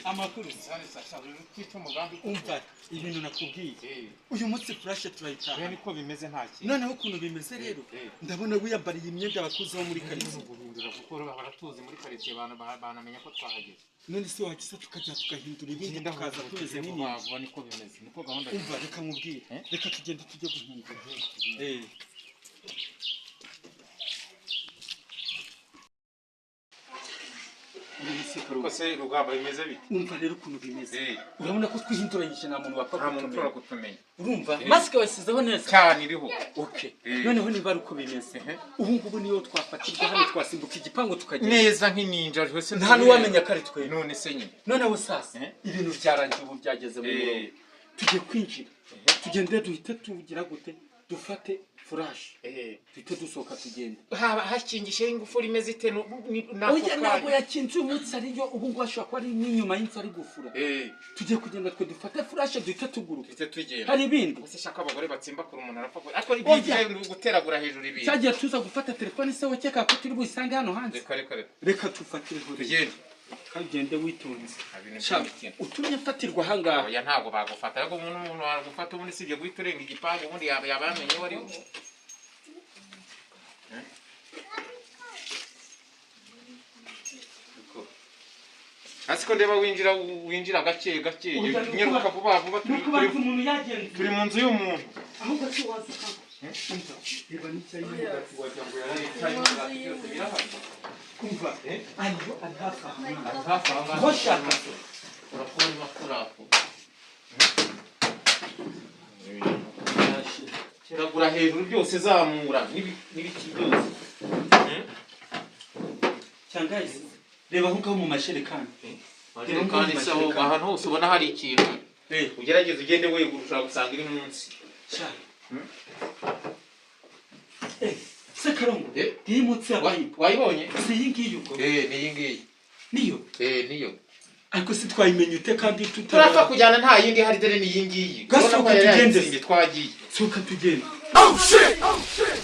Amakuru umva ibintu nakubwiye uyu munsi flash turayitaha niko bimeze nta kintu. Noneho ukuntu bimeze rero ndabona wiyambariye imyenda abakuzi bo muri karitsiye guhindura kuko baratuzi muri karitsiye banamenya ko twahageze. None se wakiza tukajya tugahindura ibindi tukaza tumeze nk'inyenzi. Niko bimeze niko gahunda. Umva reka nkubwire reka tugende tujye guhindura. Kose rugamba bimeze bite? Umva rero ukuntu bimeze. Urabona ko twihinduranyije nta muntu wapfa kutumenya. Urumva mask wasizeho neza cyane iriho. Okay. Noneho niba ari uko bimeze. Ubu ngubu niyo twafatirwa hano twasimbuka igipangu tukagenda neza nk'ininja rwose nta nuwamenya kare twe. None se nyine. Noneho sasa ibintu byarangiye ubu byageze mu murongo. Tugiye kwinjira. Tugende duhite tugira gute dufate flash. Duhite dusohoka tugende. Haba hakingishe ingufuri imeze ite nako kanya. Ntabwo yakinze umunsi ariyo ubu ngo ashobora kuba ari n'inyuma y'inzu ari gufura. Tugiye kugenda twe dufate flash duhite tuguruka. Duhite tugenda. Hari ibindi. Ese shaka abagore batsimba kure umuntu arapfa. Ariko ibyo guteragura hejuru ibintu. Cyagiye tuza gufata telefone se wakeka ko turi buyisange hano hanze. Reka reka reka. Reka tufatire tugende. Kagende witonze. Utumye mfatirwa ahangaha. Oya ntabwo bagufata ariko umuntu wagufata ubundi sibyo guhita urenga igipangu ubundi yaba yamenye wari. Asiko ndeba winjira gake gake nyaruka vuba vuba turi mu nzu y'umuntu. Ahubwo se wazuka. Reba n'icyayi n'umugati wagira ngo yarari byose birahari. Kumva ariyo ari hafi aho. Aho shaka urakubona makurapo. Kiragura hejuru byose zamura n'ibiki byose. Cyangwa reba aho ngaho mu masherekani. Masherekani se aho ahantu hose ubona hari ikintu. Ugerageze ugende wegura ushobora gusanga iri munsi. Cyane. Sekarongo. Iyi munsi yabaye. Wayibonye? Si iyi ngiyi ubwo. Ni iyi ngiyi. Niyo? Niyo. Ariko si twayimenye ute kandi tutara. Turapfa kujyana nta yindi hari dore ni iyi ngiyi. Gasohoka tugende. Twagiye. Sohoka tugende. Oh shit! Oh shit!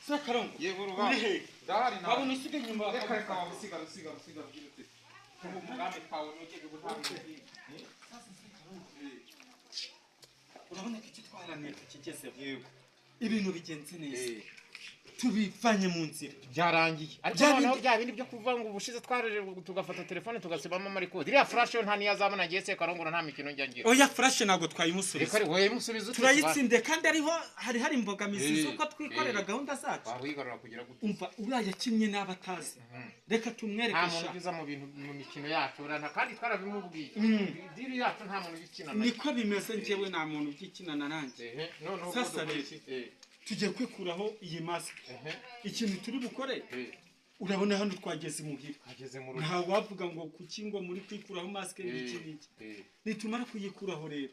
Sekarongo. Yego rugamba. Uri he? Ndahari nawe. Wabona usiga inyuma. Reka reka usiga usiga usiga byirute. Umugambi twawe nugeze gutanga. Urabona ko icyo twaharaniye tukigezeho. Yego. Ibintu bigenze neza. Tubivanye mu nzira. Byarangiye. Ariko noneho bya bindi byo kuvuga ngo ubushize twareje tugafata telefone tugasibamo amarikodi. Iriya flash yo nta niyazabona ngiye Sekarongoro nta mikino njya ngira. Oya flash ntabwo twayimusubiza. Reka wowe musubiza. Turayitsinde kandi ariho hari imbogamizi z'uko twikorera gahunda zacu. Wawigarura kugira gute? Umva uriya yakinnye n'abatazi. Reka tumwereke sha. Nta muntu uza mu bintu mu mikino yacu urana kandi twarabimubwiye. Diri yacu nta muntu ubikina nayo. Niko bimeze njyewe nta muntu ugikinana nanjye. Noneho sasa tugiye kwikuraho iyi mask. Ikintu turi bukore urabona hano twageze imuhira. Nta wavuga ngo kuki ngo muri kwikuraho mask n'iki n'iki. Nitumara kuyikuraho rero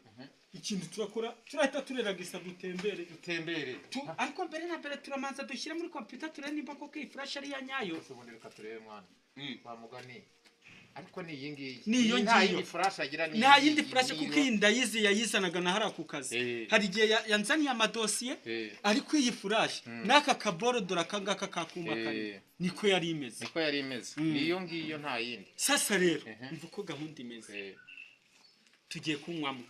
ikintu turakora turahita tureragisa dutembere. Ariko mbere na mbere turamanza dushyire muri computer turebe nimba koko iyi flash ari ya nyayo. Ubundi reka turebe mwana. Wa mugani. Ariko ni iyi ngiyi. Ni iyo ngiyo. Flash agira ni. Nta yindi flash kuko iyi ndayizi yayizanaga na hara ku kazi. Hari igihe yanzaniye amadosiye ariko iyi flash n'aka kaboro dora kangaka kakuma kare. Niko yari imeze. Niko yari imeze. Ni iyo ngiyo nta yindi. Sasa rero umva uko gahunda imeze. Tugiye kunywamo.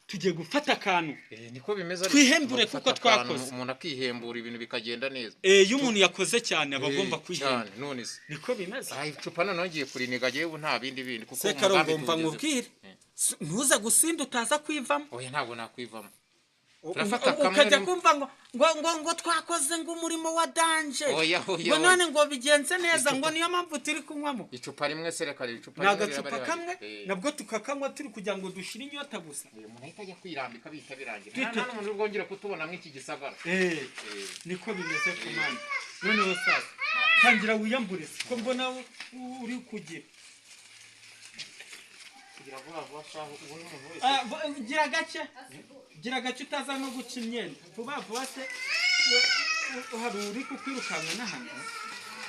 Tugiye gufata akantu. Niko bimeze. Twihembure kuko twakoze. Umuntu akihembura ibintu bikagenda neza. Iyo umuntu yakoze cyane aba agomba kwihembura. None se. Niko bimeze. Icupa noneho ngiye kuriniga jewe ubu nta bindi bindi kuko Sekarongo mva nkubwire. Ntuza gusinda utaza kwivamo. Oya ntabwo nakwivamo. Turafata kamwe ukajya kumva ngo ngo ngo twakoze ngo umurimo wa danger. Ngo none ngo bigenze neza ngo niyo mpamvu turi kunywamo. Icupa rimwe se reka icupa rimwe. Nagacupa kamwe nabwo tukakanywa turi kugira ngo dushire inyota gusa. Umuntu ahita ajya kwirambika bita birangira. Nta n'umuntu urwongera kutubona mw'iki gisagara. Niko bimeze ku mana. Noneho sasa tangira wiyamburize ko mbona uri kugira. Kugira vuba vuba shaho ubu n'umuntu wese. Gira gake. Gira gake utaza no guca imyenda. Vuba vuba se hari uri kukwirukanka n'ahantu.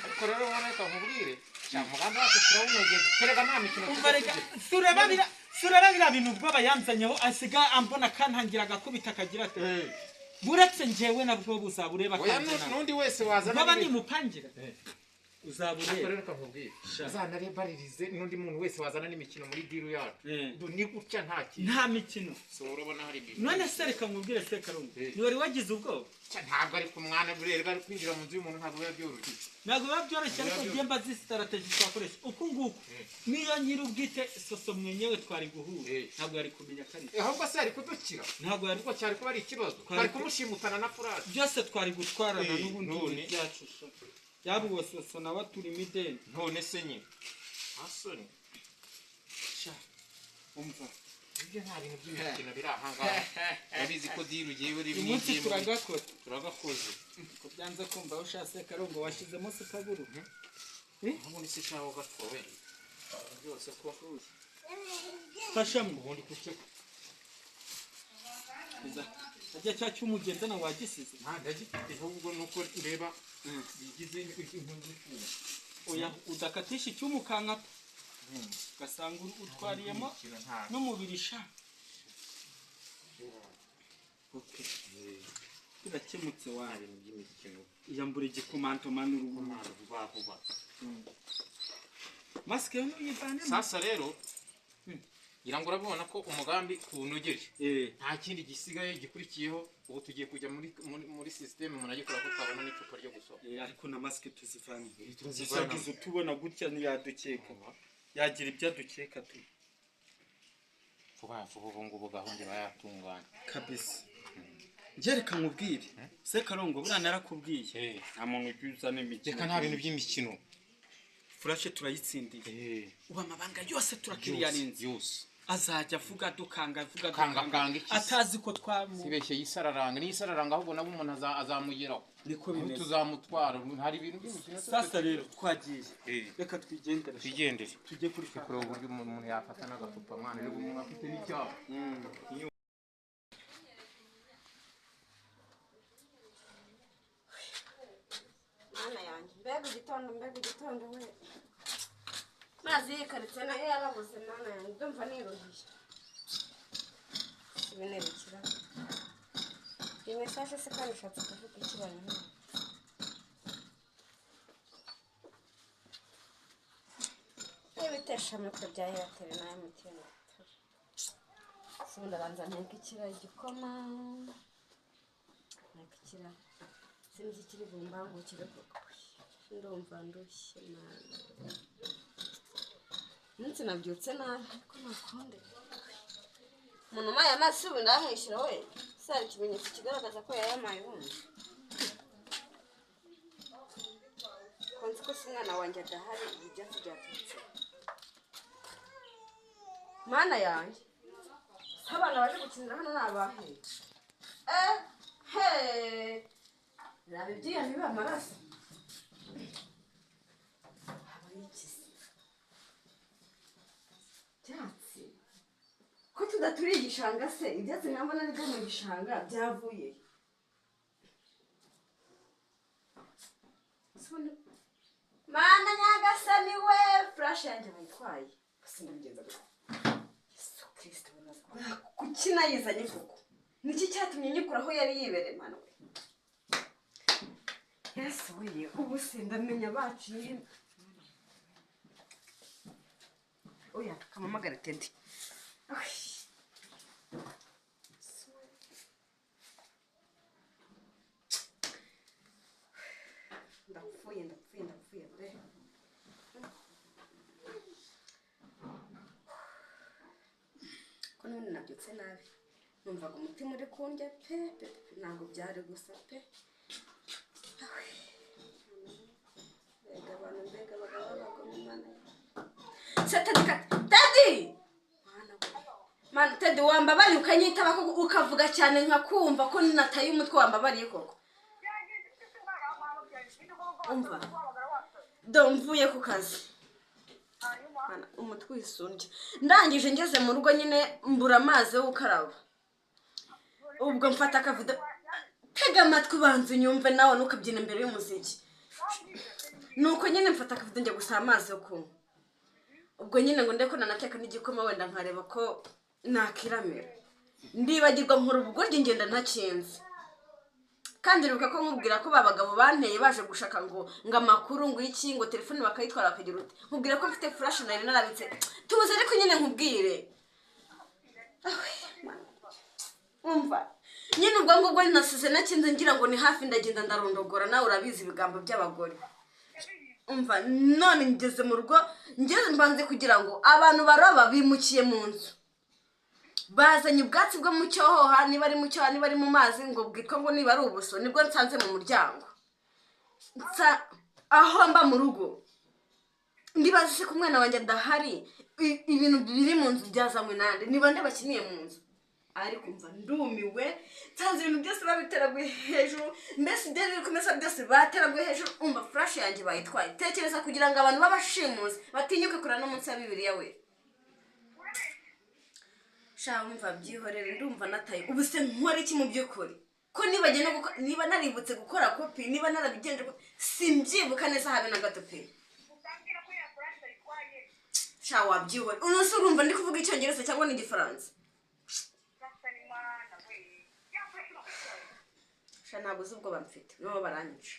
Ariko rero ubona reka nkubwire. Sha mugambi wacu turawunogeza. Kerega nta mikino. Umva reka tureba bira Surara biriya bintu ubwoba yanzanyeho asiga ambona kantangira agakubita akagira ati buretse njyewe nabwo buzabureba Oya, kanjye nawe. n'undi wese wazana Baba n'ibindi. nimupangira uzabureba. Rero kakubwira, uzanarebaririze n'undi muntu wese wazana n'imikino muri deal yacu. Ni gutya nta kintu. Nta mikino. So urabona hari ibintu. None se reka nkubwire Sekarungu, ntiwari wagize ubwoba? Ntabwo ari ku mwana burerwa, ari kwinjira mu nzu y'umuntu ntabwo biba byoroshye. Ntabwo biba byoroshye, ariko njye mba zi strategy twakoresha uku nguku. Niyo nyir'ubwite soso mwenyewe twari guhura, ntabwo yari kumenya ko ari Ahubwo se yari kudukira? Ntabwo yari Kuko cyari kuba ari ikibazo. Twari kumushimutana na furashi. Byose twari gutwarana n'ubundi None. byacu. Yaba uwo soso nawe aturimo ideni. None se nyine. Asoni. Sha, umva. Ibyo nta bintu by'imikino biri aha ngaha. Urabizi ko deal ugiye uri Uyu munsi turagakora. Turagakoze. Ko byanze kumva aho ushatse Karungu washyizemo supaguru. Ubundi se shaho gatwawe. Byose ko Fashamo. Ubundi kuki Ajya cya cy'umugendana wagisize. Nta ndagifite ahubwo nuko ureba bigize inkunzi. Oya, udakatisha icyuma ukankata. Ugasanga utwariyemo n'umubiri sha. Okay. Birakemutse wa. Ibintu by'imikino. Iyambura igikomantomano urubuga. Vuba vuba. Masike yo nuyivanemo. Sasa rero ngira ngo urabona ko umugambi unogeje. Nta kindi gisigaye gikurikiyeho, ubu tugiye kujya muri muri system umuntu agikora ko twabona n'icupa ryo gusoma. Ariko na masike tuzivana. Tuzivana. Tuzagize tubona gutya ntiyadukeka. Yagira ibyo adukeka tu. Vuba vuba ubu ngubu gahunda iba yatunganye. Kabisa. Ngereka nkubwire. Sekarongo buriya narakubwiye. Nta muntu ujya uzana imikino. Reka nta bintu by'imikino. Furashe turayitsindiye. Ubu amabanga yose turakiriyarinze. Yose. Azajya avuga dukanga avuga dukanga atazi ko twamu. Sibeshye yisararanga, ni yisararanga ahubwo nabo umuntu azamugeraho. Niko bimeze. Tuzamutwara hari ibintu by'imikino. Sasa rero twagiye. Reka twigendere. Twigendere. Tujye kuri kureba uburyo umuntu yafata n'agacupa mwana rero umuntu afite n'icyaha. Mana yanjye, mbega igitondo we. Mazi yikaritse nayo yarabuze mana yanjye, ndumva niruhiye. Ibinebekira. Iyi message se kandi ishatse kuvuga iki bana? N'ibiteshamutwe bya Airtel na MTN. Ubundi abanza nteka ikirayi igikoma. Nteka ikirayi. Sinzi ikiri bumbangukire koko. Ndumva ndushye mana. Umunsi nabyutse nabi ariko nakunde. Umuntu umpaye amazi ubu ndamwishyura we. Se hari ikimenyetso kigaragaza ko yayamaye ubundi. Ko nzi ko se umwana wanjye adahari ibi byatsi byaturutse. Mana yanjye. Abana baje gukinira hano ni abahe? He. Nabi by'iyo biba amaraso. Abayikize. Byatsi. Ko tudaturiye igishanga se, ibyatsi nkabona ari byo mu gishanga byavuye. Mana nyagasani we, flash yanjye bayitwaye. Basi ndabigenza gute? Yesu Kristo wa kuki nayizanye koko? Niki cyatumye nyikura aho yari yibereye mana we? Yesu we, ubu se ndamenya baciye. Oya, kamamagara Teddy. Ndapfuye pe. Ko none nabyutse nabi. Numvaga umutima uri kundya pe pe ntabwo byari gusa pe. Mbega abantu mbega abagabo bagomba Imana. Teddy! Mana Teddy wambabariye ukanyitaba koko ukavuga cyane nkakumva ko nataye umutwe wambabariye koko. Umva. Do mvuye ku kazi. Mana umutwe wisundye. Ndangije ngeze mu rugo nyine mbura amazi yo gukaraba. Ubwo mfata akavido. Tega amatwi ubanza unyumve nawe ntukabyina imbere y'umuziki. Nuko nyine mfata akavido njya gusaba amazi yo kunywa. Ubwo nyine ngo ndeko nanateka n'igikoma wenda nkareba ko nakiramira. Ndibagirwa nkora ubugoryi ngenda ntakinze. Kandi uribuka ko nkubwira ko ba bagabo banteye baje gushaka ngo amakuru ngo iki ngo telefone bakayitwara bakagira ute. Nkubwira ko mfite flash nari narabitse. Tubuze ariko nyine nkubwire. Umva. Nyine ubwo ngubwo nasize nakinze ngira ngo ni hafi ndagenda ndarondogora nawe urabizi ibigambo by'abagore. Umva none ngeze mu rugo ngeze mbanze kugira ngo abantu baroba bimukiye mu nzu. Bazanye ubwatsi bwo mu cyohoha niba ari mu cyohoha niba ari mu mazi ngo bwitwa ngo niba ari ubuso nibwo nsanze mu muryango. Aho mba mu rugo. Ndibaza se ko umwana wanjye adahari ibintu biri mu nzu byazanywe nande niba nde bakiniye mu nzu. Ariko umva ndumiwe nsanze ibintu byose babiteraguye hejuru mbese ibyo biri ku meza byose bateraguye hejuru umva flash yanjye bayitwaye. Tekereza kugira ngo abantu babashimuze batinyuke kurana no munsi ya Bibiliya we. Sha umva byihorere ndumva nataye ubu se nkora iki mu by'ukuri ko niba naributse gukora kopi niba narabigenje simbyibuka neza habe na gato pe. Sha wabyihorere uno se urumva ndi kuvuga icyongereza cyangwa ni igifaransa? Sha ntabwo uzi ubwoba mfite nabo baranyica.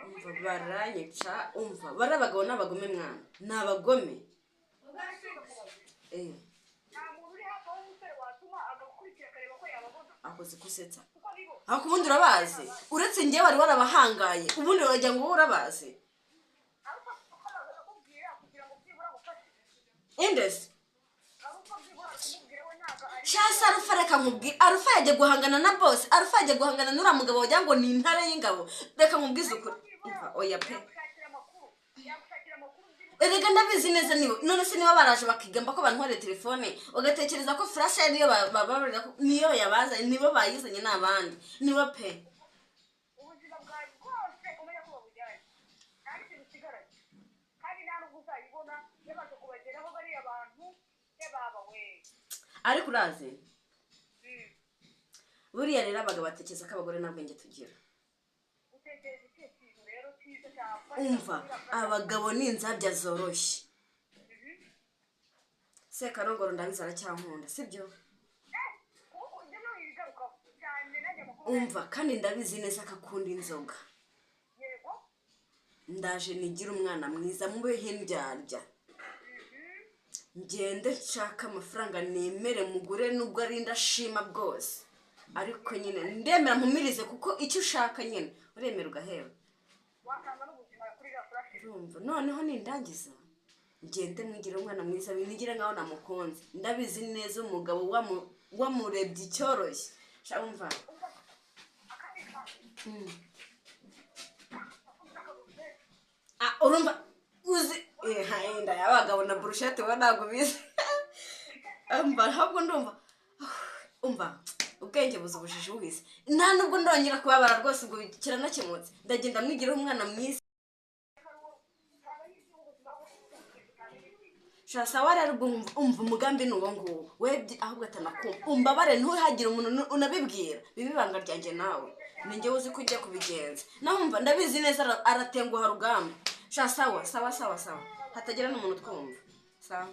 Umva baranyica umva bari abagabo n'abagome mwana ni abagome. Akoze kusetsa aho ubundi urabazi uretse ngiye wari warabahangaye ubundi wagira ngo urabazi Indes Shasa Arufa reka nkubwire Arufa yagiye guhangana na boss Arufa yagiye guhangana n'uriya mugabo wagira ngo ni intare y'ingabo reka nkubwize ukuri umva oya pe. Erega ndabizi neza niba none se niba baraje bakigamba ko bantware telefone ugatekereza ko flash niyo bababarira niyo yabazanye nibo bayizanye n'abandi nibo pe. Ubuzima bwawe bwose umenya ko babujyanye nta kintu usigaranye kandi nta nubwo uzayibona yamaze kubageraho bariya bantu baba we. Ariko urazi buriya rero abagabo batekereza ko abagore nta bwenge tugira. Umva abagabo ni inzabya zoroshye. Sekarongoro ndabizi aracyankunda sibyo? Umva kandi ndabizi neza akakunda inzoga. Ndaje nigira umwana mwiza mube hindyarya. Ngende nshaka amafaranga nemere mugure nubwo ari ndashima bwose. Ariko nyine ndemera mpumirize kuko icyo ushaka nyine uremera ugaheba. Urumva noneho nindangiza ngende mwigira umwana mwiza nigire nkaho namukunze ndabizi neza umugabo wamurebye icyoroshye. Sha umva urumva uzi inda y'abagabo na burushete we ntabwo bizi. Umva ahubwo ndumva umva ubwenge buza ubujiji buhise nta nubwo ndongera kubabara rwose ubwo kiranakemutse ndagenda mwigira umwana mwiza. Shasa wararubwo umva umugambi nuwo nguwo webye ahubwo atanakumva umbabare ntuhagire umuntu unabibwira bibi banga ryanjye nawe ninjye uzi ko ujya kubigenza naho umva ndabizi neza aratenguha rugamba. Sha sawa sawa sawa sawa hatagira n'umuntu twumva sawa.